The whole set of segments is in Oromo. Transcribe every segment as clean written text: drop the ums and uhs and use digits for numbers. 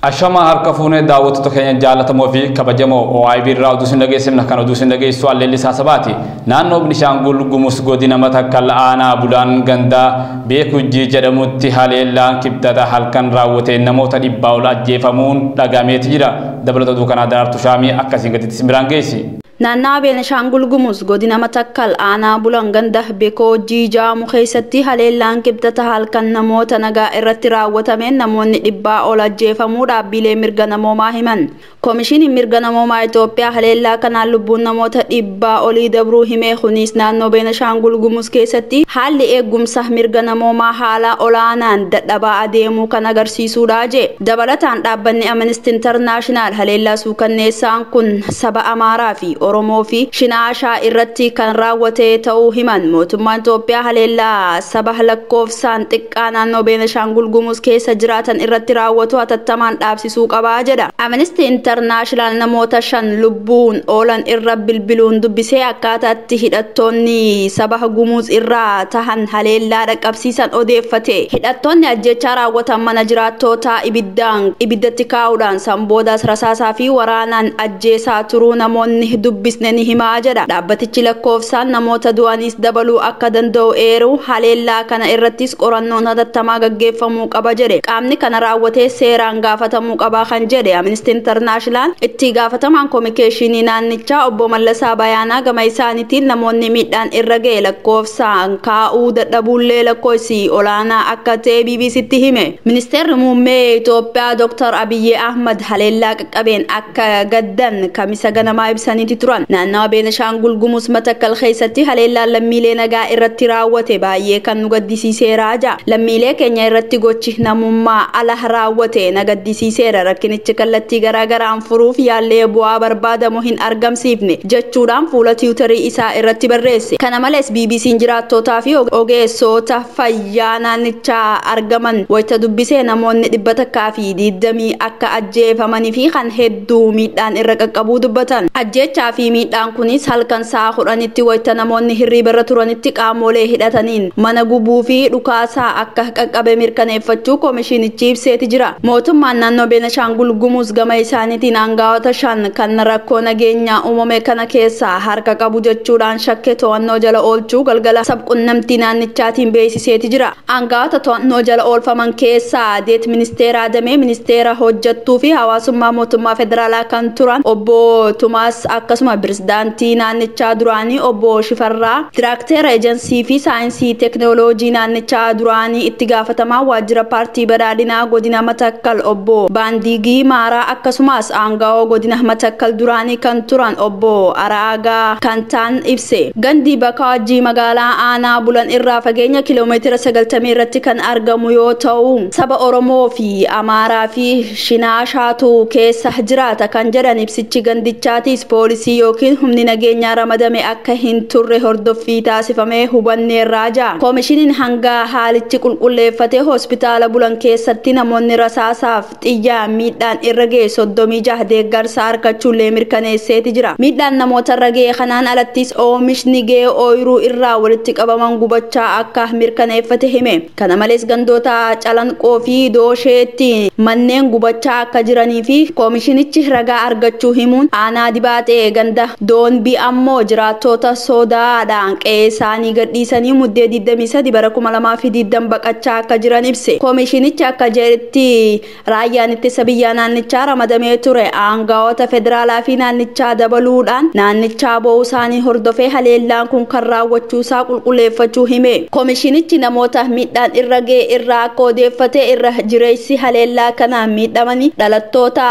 Ashama harka fuunee daawwattoota keenya jaallatamoo fi kabajamoo OIB irraa oduu isin dhageessifna kan oduu isin dhageessu Alleellisaa Sabaati. Naannoo Beenishaangul Gumuz godina Matakkal aanaa Bulaan gandaa Beekujjii jedhamutti haleellaan kibxata halkan raawwateen namoota 100 ol ajjeefamuun dhagameeti jira. Dabalata oduu kanaa Daraartuu Shaamii akkasiin gaditti isin biraan geessi. Naannawaa Beenishaangul Gumuz godina Matakkal aanaa Bulan ganda Beekojjii jedhamu keessatti haleellaan kibxata halkan namoota nagaa irratti raawwatameen namoonni 100 ol ajjeefamuu dhaabbilee mirga namoomaa himan. Koomishiniin mirga namoomaa Itoophiyaa haleellaa kanaan lubbuun namoota 100 olii dabruu himee kunis naannoo Beenishaangul Gumuz keessatti haalli eegumsa mirga namoomaa haala olaanaan dadhabaa adeemuu kan agarsiisudha jedhe. Dabalataan dhaabbanni Amnesty International haleellaa suukanneessaan kun saba Amaaraa fi Oromoo fi Shinaashaa irratti kan raawwate ta'uu himan. Mootummaan Itoophiyaa haleellaa saba lakkoofsaan xiqqaa naannoo Beenishaangul Gumuz keessa jiraatan irratti raawwatu hatattamaan dhaabsisuu qabaa jedha. Amnesty International namoota 5 lubbuun oolan irra bilbiluun dubbisee akkaataatti hidhattoonni saba Gumuz irraa tahan haleellaa dhaqqabsiisan odeeffate. Hidhattoonni ajjechaa raawwatan mana jiraattootaa ibiddatti kaa'uudhaan sanboodaas rasaasaa fi waraanaan ajjeesaa turuu namoonni dubbisne ni himaa jedha. Dhaabbatichi lakkoofsaan namoota du'anis dabaluu akka danda'u eeru haleellaa kana irrattis qorannoon hatattamaa gaggeeffamuu qaba jedhe. Qaamni kana raawwatee seeraan gaafatamuu qaba kan jedhe Amnesty International itti gaafatamaan kominikeeshinii naannichaa obbo Mallasaa Bayaanaa gama isaaniitiin namoonni miidhaan irra ga'e lakkoofsaan kaa'uu dadhabuullee lakkoofsi olaanaa akka ta'e BBCtti hime. Ministeerri muummee Itoophiyaa Dr. Abiyyi Ahmad haleellaa qaqqabeen akka gaddan kamisa ganamaa ibsaniiti turan. Naannawa Beenishaangul Gumuz Matakkal keessatti haleellaan lammiilee nagaa irratti raawwate baay'ee kan nu gaddisiiseera jedha. Lammiilee keenya irratti gochi namummaa ala raawwate na gaddisiiseera. Rakkinichi kallattii garaagaraan furuuf yaallee bu'aa barbaadamu hin argamsiifne jechuudhaan fuula tiwutarii isaa irratti barreesse. Kana malees BBC'n jiraattootaa fi ogeessota fayyaa naannichaa argaman wayita dubbisee namoonni 120 akka ajjeefamanii fi kan hedduu miidhaan irra qaqqabuu dubbatan. Ajjechaa fi miidhaan kunis halkan sa'a 10tti wayita namoonni hirriba irra turanitti qaamolee hidhataniin mana gubuu fi dhukaasaa akka qaqqabe mirkaneeffachuu koomishinichi ibseeti jira. Mootummaan naannoo Beenishaangul Gumuz gama isaaniitiin aangawoota 5 kan rakkoo nageenyaa uumame kana keessaa harka qabu jechuudhaan shakke to'annoo jala oolchuu galgala sabquunnamtii naannichaatiin beeksiseeti jira. Aangawoota to'annoo jala oolfaman keessaa deet ministeera Adamee ministeera hojjettuu fi hawaasummaa mootummaa federaalaa kan turan obbo Tumaas akkasuma pirezidaantii naannichaa duraanii obbo Shifarraa, diraakteera ejensii fi saayinsii teeknooloojii naannichaa duraanii itti gaafatamaa waajjira paartii badhaadhinaa godina Matakkal obbo Baandigii Maaraa akkasumas aangawoo godina Matakkal duraanii kan turan obbo Araagaa kan ta'an ibse. Gandi Bakaajii magaalaa aanaa Bulan irraa fageenya kiiloomeetira 90 irratti kan argamu yoo ta'u saba Oromoo fi Amaaraa fi Shinaashaatu keessa jiraata kan jedhan ibsichi gandichaatis poolisii yookiin humni nageenyaa ramadame akka hin turre hordoffii taasifamee hubanneerraa jira. Koomishiniin hanga haalichi qulqulleeffatee hospitaala Bulan keessatti namoonni rasaasaaf xiyyaa miidhaan irra ga'e 36 deeggarsa argachuullee mirkaneesseeti jira. Miidhaan namoota irra ga'e kanaan alattis oomishni ga'e ooyiruu irraa walitti qabaman gubachaa akka mirkaneeffate hime. Kana malees gandoota Calanqoo fi Doosheetti manneen gubachaa akka jiranii fi koomishinichi ragaa argachuu himuun aanaa Dibaatee ganda Doonbii ammoo jiraattota sodaadhaan qe'ee isaanii gadhiisanii muddee 23 bara 2020 baqachaa akka jiran ibse. Koomishinichi akka jedhetti raayyaan ittisa biyyaa naannichaa ramadamee ture aangawoota federaalaa fi naannichaa dabaluudhaan naannichaa bo'uu isaanii hordofee haleellaan kun kan raawwachuusaa qulqulleeffachuu hime. Koomishinichi namoota miidhaan irra ga'e irraa akka odeeffate irra jireessi haleellaa kanaan miidhamanii dhalattoota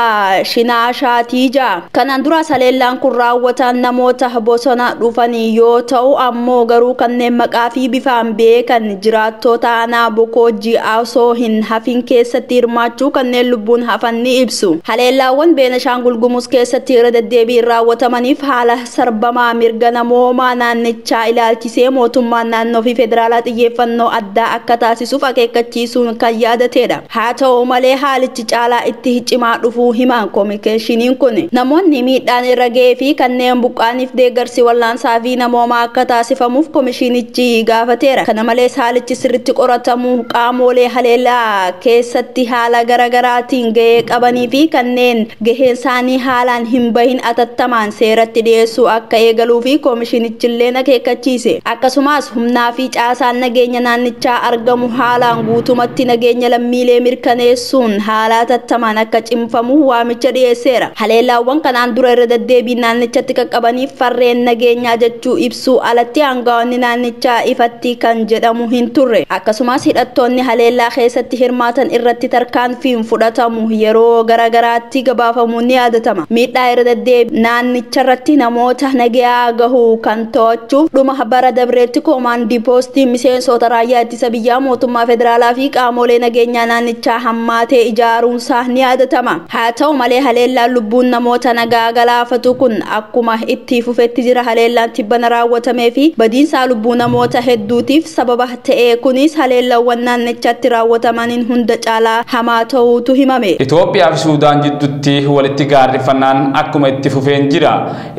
Shinaashaatii ja'a. Kanaan duraas haleellaan kun raawwatan namoota bosona dhufanii yoo ta'u ammoo garuu kanneen maqaa fi bifaan beekan jiraattota aanaa Bokoojii osoo hin hafin keessatti hirmaachuu kanneen lubbuun hafan ni ibsu. Haleellaawwan Beenishaangul Gumuz keessatti irra deddeebiin raawwatamaniif haala sarbamaa mirga namoomaa naannichaa ilaalchisee mootummaan naannoo fi federaalaa xiyyeeffannoo addaa akka taasisuuf akeekkachiisuun kan yaadatedha. Haa ta'u malee haalichi caalaa itti cimaa dhufuu himan kominikeeshiniin kun. Namoonni miidhaan irra ga'ee fi fi kanneen buqqaaniif deeggarsi wallaansaa fi namoomaa akka taasifamuuf koomishinichi gaafateera. Kana malees haalichi sirriitti qoratamu qaamolee haleellaa keessatti haala garaagaraatiin gahee qabanii fi kanneen gaheen isaanii haalaan hin bahin atattamaan seeratti dhiyeessuu akka eegaluu fi koomishinichillee akeekkachiise. Akkasumas humnaa fi caasaan nageenya naannichaa argamu haalaan guutumatti nageenya lammiilee mirkaneessuun haala atattamaan akka cimfamu waamicha dhiyeesseera. Haleellaawwan kanaan dura irra deddeebiin naannichatti qaqqabaniif farreen nageenyaa jechuu ibsuu alatti aangawoonni naannichaa ifatti kan jedhamu hin turre. Akkasumas hidhattoonni haleellaa keessatti hirmaatan irratti tarkaanfiin fudhatamu yeroo garaagaraatti gabaafamuun ni yaadatama. Miidhaa irra deddeebiin naannicharratti namoota nagayaa gahuu kan to'achuuf dhuma bara dabreetti koomaandii poostii miseensota raayyaa ittisa biyyaa mootummaa federaalaa fi qaamolee nageenyaa naannichaa hammaatee ijaaruunsaa ni yaadatama. Haa ta'u malee haleellaan lubbuun namoota nagaa galaafatu kun akkuma itti fufetti jira. Haleellaan tibbana raawwatamee fi badiinsaa lubbuu namoota hedduutiif sababa ta'e kunis haleellaawwan naannichatti raawwatamaniin hunda caalaa hamaa ta'uutu himame. Itoophiyaa fi Suudaan jidduutti walitti gaarrifannaan akkuma itti fufeen jira.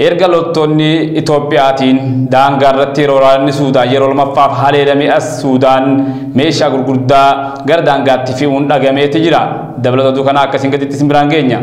Erga loltoonni Itoophiyaatiin daangaa irratti yeroo waraanni Suudaan yeroo lammaffaaf haleelame as Suudaan meeshaa gurguddaa gara daangaatti fe'uun dhagameeti jira. Dabalata oduu kanaa akkasiin gaditti isin biraan geenya.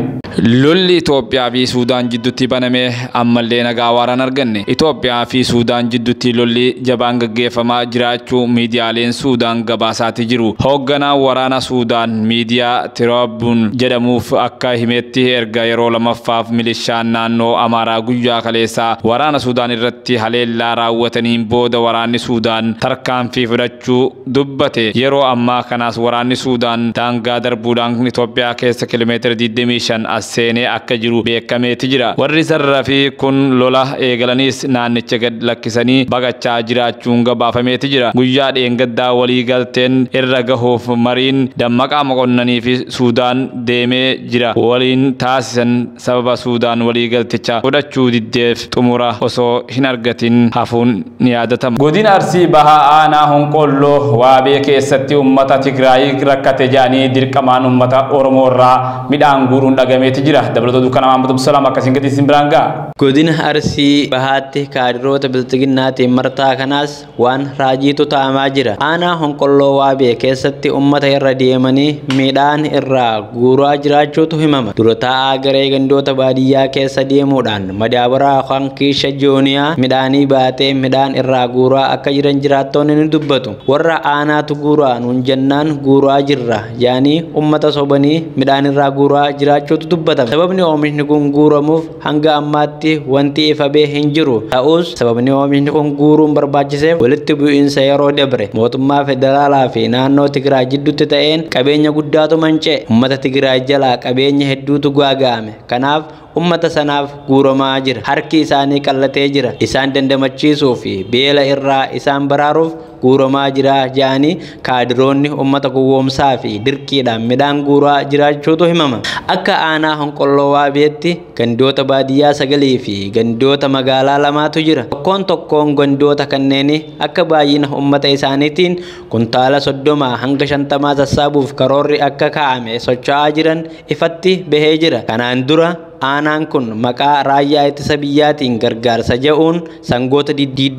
Lolli Itoophiyaa fi Suudaan jidduutti baname ammallee nagaa waaraan arganne. Itoophiyaa fi Suudaan jidduutti lolli jabaan gaggeeffamaa jiraachuu miidiyaaleen Suudaan gabaasaati jiru. Hoogganaan waraana Suudaan miidiyaa Tiraabuun jedhamuuf akka himetti erga yeroo lammaffaaf milishaan naannoo Amaaraa guyyaa kaleessaa waraana Suudaan irratti haleellaa raawwataniin booda waraanni Suudaan tarkaanfii fudhachuu dubbate. Yeroo ammaa kanaas waraanni Suudaan daangaa darbuudhaan Itoophiyaa keessa kiiloomeetira 25 as seenee akka jiru beekameeti jira. Warri sarara fi kun lola eegalaniis naannicha gad lakkisanii baqachaa jiraachuun gabaafameeti jira. Guyyaa dheengaddaa walii galteen irra gahuuf mariin dammaqaa moqonnanii fi Suudaan deemee jira. Waliin taasisan sababa Suudaan walii galticha fudhachuu diddeef xumura osoo hin argatin hafuun ni yaadatama. Godina Arsii Bahaa aanaa Honqolloo Waabee keessatti uummata Tigraay rakkate jedhanii dirqamaan uummata Oromoo irraa midhaan guuruun dhagameeti jira. Dabalata oduu kana Mahammad Abdusalaam akkasiin gadi isin biraan ga'a. Godina Arsii Bahaatti kaadiroota bilxiginnaatiin martaa kanaas waan raajiitu ta'amaa jira. Aanaa Honqolloo Waabee keessatti uummata irra deemanii midhaan irraa guuraa jiraachuutu himama. Dura taa'aa garee gandoota baadiyyaa keessa deemuudhaan madaabaraa yookaan kiisha jooniyaa midhaanii baatee midhaan irraa guuraa akka jiran jiraattonni ni dubbatu. Warra aanaatu guuraa nuun jennaan guuraa jirra yaanii uummata sobanii midhaan irraa guuraa jiraachuutu dubbatama. Sababni oomishni kun guuramuuf hanga ammaatti wanti ifa ba'e hin jiru. Ta'us sababni oomishni kun guuruun barbaachiseef walitti bu'iinsa yeroo dabre mootummaa federaalaa fi naannoo Tigraay jidduutti ta'een qabeenya guddaatu manca'e. Uummata Tigraay jalaa qabeenya hedduutu gaaga'ame. Kanaaf uummata sanaaf guuramaa jira. Harki isaanii qallatee jira. Isaan dandamachiisuu fi beela irraa isaan baraaruuf guuramaa jira jedhanii kaadiroonni uummata gowwoomsaa fi dirqiidhaan midhaan guuraa jiraachuutu himama. Akka aanaa Honqolloo Waabeetti gandoota baadiyyaa 9 fi gandoota magaalaa 2tu jira. Tokkoon tokkoon gandoota kanneenii akka baay'ina uummata isaaniitiin kuntaala 30 hanga 50 sassaabuuf karoorri akka kaa'ame socho'aa jiran ifatti bahee jira. Kanaan dura aanaan kun maqaa raayyaa ittisa biyyaatiin gargaarsa jedhuun sangoota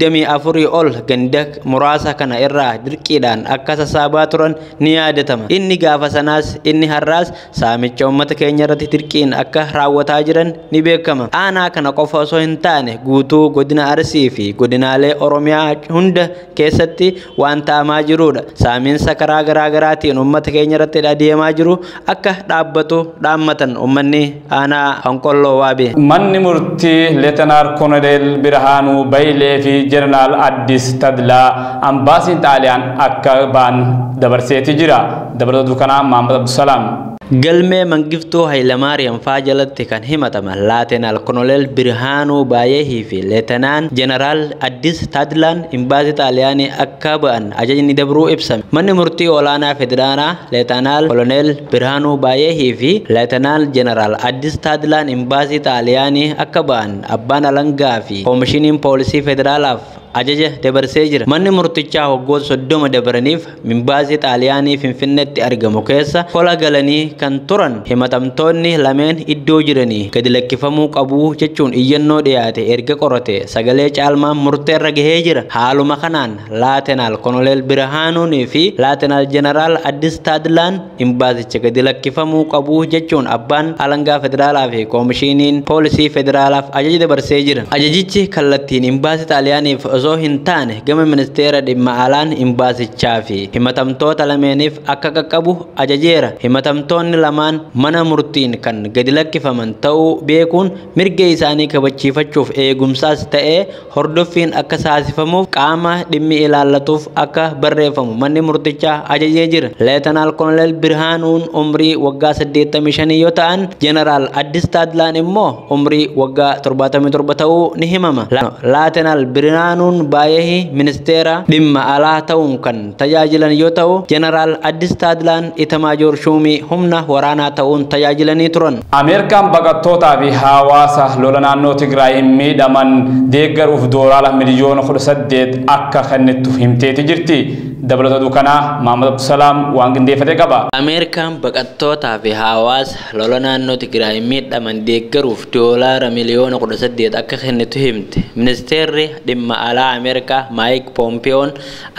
24 ol ganda muraasa kana irraa dirqiidhaan akka sassaabaa turan ni yaadatama. Inni gaafa sanaas inni har'aas saamicha uummata keenya irratti dirqiin akka raawwataa jiran ni beekama. Aanaa kana qofa osoo hin taane guutuu godina Arsii fi godinaalee Oromiyaa hunda keessatti waan ta'amaa jirudha. Saamiinsa karaa garaa garaatiin uummata keenya irratti adeemaa jiru akka dhaabbatu dhaammatan uummanni aanaa Honqolloo Waabee. Manni murtii Leetanaar Koloneel Birhaanuu Bayilee fi Jeneraal Addis Tadlaa ambaasiin Xaaliyaan akka ba'an dabarseeti jira. Dabalata oduu kanaa Mahammad Abdusalaam. Galmee Mangiftuu Hayilamaariyaam faa jalatti kan himataman Laatenaal Koloneel Birhaanuu Baayehii fi Leetenaan Jeneraal Addis Tadlaan imbaasii Xaaliyaanii akka ba'an ajajni dabruu ibsame. Manni murtii olaanaa federaalaa Leetenaal Koloneel Birhaanuu Baayehii fi Leetenaal Jeneraal Addis Tadlaan imbaasii Xaaliyaanii akka ba'an abbaan alangaa fi koomishiniin poolisii federaalaaf ajaja dabarsee jira. Manni murtichaa waggoota 30 dabaraniif imbaasii Xaaliyaanii Finfinneetti argamu keessa kola galanii kan turan himatamtoonni lameen iddoo jiranii gadi lakkifamuu qabu jechuun iyyannoo dhiyaate erga qorate sagalee caalmaan murteerra gahee jira. Haaluma kanaan Laatenaal Koloneel Birhaanuun fi Laatenaal Jeneraal Addis Taadlaan imbaasicha gadi lakkifamuu qabu jechuun abbaan alangaa federaalaa fi koomishiniin poolisii federaalaaf ajaja dabarsee jira. Ajajichi kallattiin imbaasii Xaaliyaaniif osoo hin taane gama ministeera dhimma alaan imbaasichaa fi himatamtoota lameeniif akka qaqqabu ajajeera. Himatamtoonni lamaan mana murtiin kan gadi lakkifaman ta'uu beekuun mirga isaanii kabachiifachuuf eegumsaas ta'ee hordoffiin akka taasifamuuf qaama dhimmi ilaallatuuf akka barreeffamu manni murtichaa ajajee jira. Leetanaal Koloneel Birhaanuun umrii waggaa 85 yoo ta'an, Jeneraal Addis Taadlaan immoo umrii waggaa 77 ta'uu ni himama. Laatenaal Birhaanuun baay'ee ministeera dhimma alaa ta'uun kan tajaajilan yoo ta'u, Jeneraal Addis Taadlaan Itamaajoor Shuumii humna waraanaa ta'uun tajaajilanii turan. Ameerikaan baqattootaa fi hawaasa lola naannoo Tigraay miidhaman deeggaruuf doolaara miliyoona 18 akka kennitu himteeti jirti. Dabalata dukanaa Mahamad Abdusalaam waan qindeeffate qaba. Ameerikaan baqattootaa fi hawaasa lola naannoo Tigraay miidhaman deeggaruuf doolaara miliyoona 18 akka kennitu himte. Ministeerri dhimma alaa Ameerikaa Maayik Poompiyoon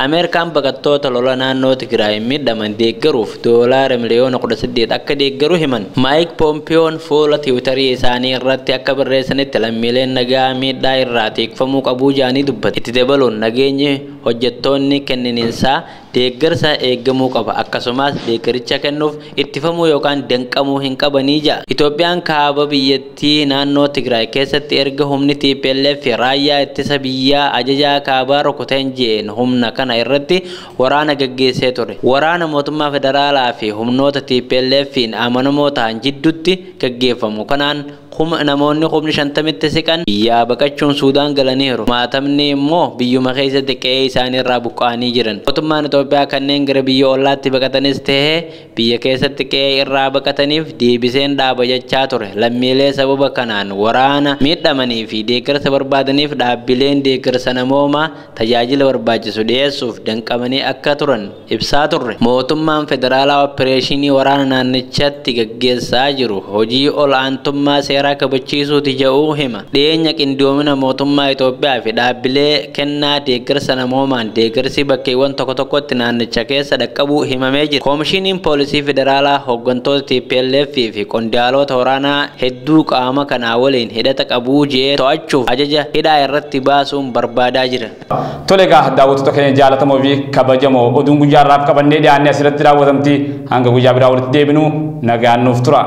Ameerikaan baqattoota lola naannoo Tigraay miidhaman deeggaruuf doolaara miliyoona 18 akka deeggaru himan. Maayik Poompiyoon fuula Tiwiitarii isaanii irratti akka barreessanitti lammiileen nagaa miidhaa irraa tiikfamuu qabuu jaanii dubbate. Itti dabaluun nageenyi hojjettoonni kenniniinsaa deeggarsa eegamuu qaba, akkasumas deeggaricha kennuuf ittifamuu yookaan danqamuu hin qabanii ja'a. Itoophiyaan kaaba biyyattii naannoo Tigraay keessatti erga humni TPLF raayyaa ittisa biyyaa ajajaa kaabaa rukuteen jeen humna kana irratti waraana gaggeessee ture. Waraana mootummaa federaalaa fi humnoota TPLF'n amanamoo ta'an jidduutti gaggeeffamu kanaan namoonni kumni 50tti siqan biyyaa baqachuun Suudaan galaniiru. Maatamni immoo biyyuma keessatti qe'ee isaanii irraa buqqa'anii jiran. Mootummaan Itoophiyaa kanneen gara biyya ollaatti baqatanis ta'ee biyya keessatti qe'ee irraa baqataniif deebiseen dhaaba jechaa ture. Lammiilee sababa kanaan waraana miidhamanii fi deeggarsa barbaadaniif dhaabbileen deeggarsa namoomaa tajaajila barbaachisu dhiyeessuuf danqamanii akka turan ibsaa turre. Mootummaan federaalaa opereeshinii waraana naannichatti gaggeessaa jiru hojii ol aantummaa seeraa kabachiisuuti jedhuu hima. Dhiyeenya qindoomina mootummaa Itoophiyaa fi dhaabbilee kennaa deeggarsa namoomaan deeggarsi bakkeewwan tokko tokkotti naannicha keessa dhaqqabuu himamee jira. Koomishiniin poolisii federaalaa hooggantoota TPLF fi qondaalota waraanaa hedduu qaama kanaa waliin hidhata qabuu jedhee to'achuuf ajaja hidhaa irratti baasuun barbaadaa jira. Tole egaa daawwattoota keenya jaallatamoo fi kabajamoo oduun guyyaa har'aaf qabannee dhiyaannee asirratti raawwatamti. Hanga guyyaa biraa walitti deebinu nagaan nuuf tura.